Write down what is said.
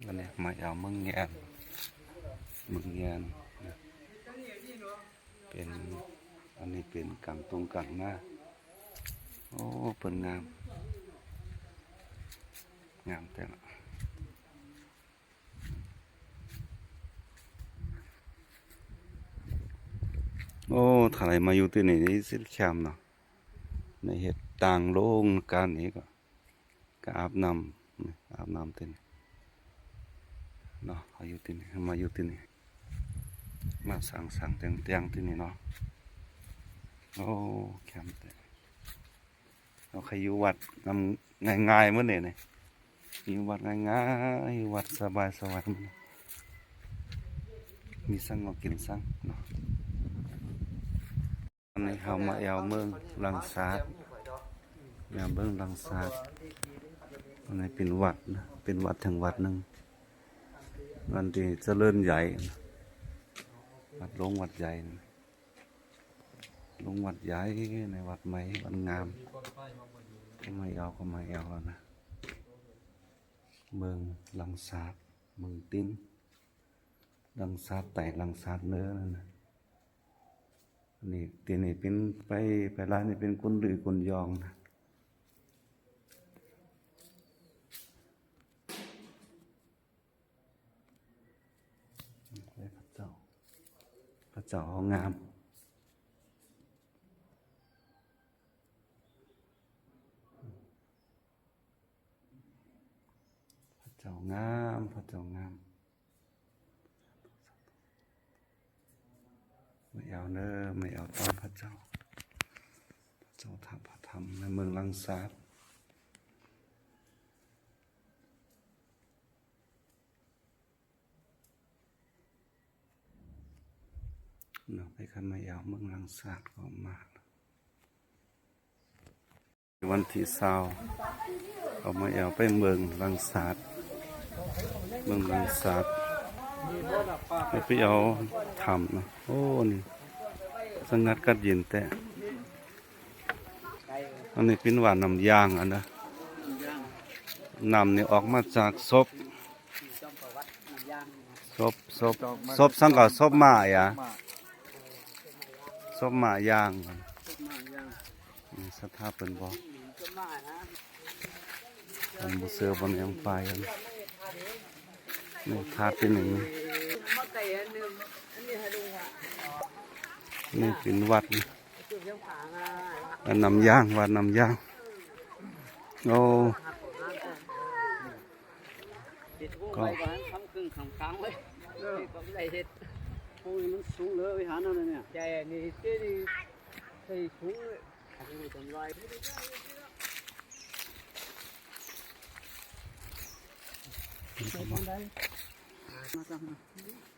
ອັນນີ້ມາແອວເມືອງແຍມ ເມືອງແຍມນະ ເປັນ ອັນນີ້ເປັນກາງຕົງກາງນາ. ໂອ້ ເພິ່ນງາມ ງາມແທ້ລະ. ໂອ້ ຖ້າໄດ້ມາຢູ່ທີ່ນີ້ນີ້ຊິແຄມເນາະ ໄດ້ເຮັດຕ່າງໂລງການນີ້ກໍ ກໍອາບນ້ຳ ອາບນ້ຳທີ່ນີ້ເນາະ. ເຮົາຢູ່ທີ່ນີ້ ມາຢູ່ທີ່ນີ້ ມາສ້າງໆແຕ່ງໆທີ່ນີ້ເນາະ. ໂອ້ ແຄມແທ້. ເຮົາໃຄ່ຢູ່ວັດນຳ ງ່າຍໆມື້ນີ້ນີ້ ຢູ່ວັດງ່າຍໆ ຢູ່ວັດສະບາຍໆ ມື້ນີ້ມີສັງກໍກິນສັງເນາະ. ອັນນີ້ເຮົາມາແອວເມືອງລັງສາດ ແອວເມືອງລັງສາດ. ອັນນີ້ເປັນວັດນະ ເປັນວັດເຖິງວັດໜຶ່ງ ວັດທີ່ຈະເລີນໃຫຍ່ ວັດຫຼວງວັດໃຫຍ່ ລົງວັດໃຫຍ່ ໃນວັດໃໝ່ ວັດງາມ ກໍມາແອວ ກໍມາແອວແລ້ວນະ. ເມືອງລັງສາດ ເມືອງຕິນ ລັງສາດໃຕ້ ລັງສາດເໜືອນັ້ນນະ. ນີ້ ທີ່ນີ້ເປັນ ໄປ ໄປລາວນີ້ເປັນກຸນດືກຸນຢອງນະ. ພະເຈົ້າ ພະເຈົ້າເຮົາງາມ ພະເຈົ້າງາມ ພະເຈົ້າງາມ. ມາແອວເດີ ມາແອວຕາມພະເຈົ້າ ພະເຈົ້າ ພະທຳ ໃນເມືອງລັງສາດ. ເນາະ ໃຜຄັນມາແອວເມືອງລັງສາດກໍມາ. ວັນທີຊາວ ເອົາມາແອວໄປເມືອງລັງສາດ ເມືອງລັງສາດ ໄປແອວຖ້ຳນະ. ໂອ້ ນີ້ສະຫງັດກັດເຢັນແທ້. ອັນນີ້ເປັນວ່ານ້ຳຢາງຫັ້ນນະ ນ້ຳນີ້ອອກມາຈາກສົບ ສົບ ສົບ ສົບສັງກະ ສົບມ້າຫຍັງ ສົບມ້າຢາງ ອືມ ສັດທາເພິ່ນບອກ ເພິ່ນບໍ່ເຊື່ອບໍ່ແນມໄປກັນ. ນີ້ທາດທີ່ໜຶ່ງ ນີ້ເປັນວັດ ວັດນ້ຳຢາງ ວັດນ້ຳຢາງ. ໂອ້ ກໍ ເອີ ໂອ້ຍ ມັນສູງເລີຍ ວິຫານນັ້ນນະ ໃຫຍ່ນີ້ ເຈດີ ໃສ່ສູງເລີຍ ອັນນີ້ຈຳລອຍ ມາຊະ.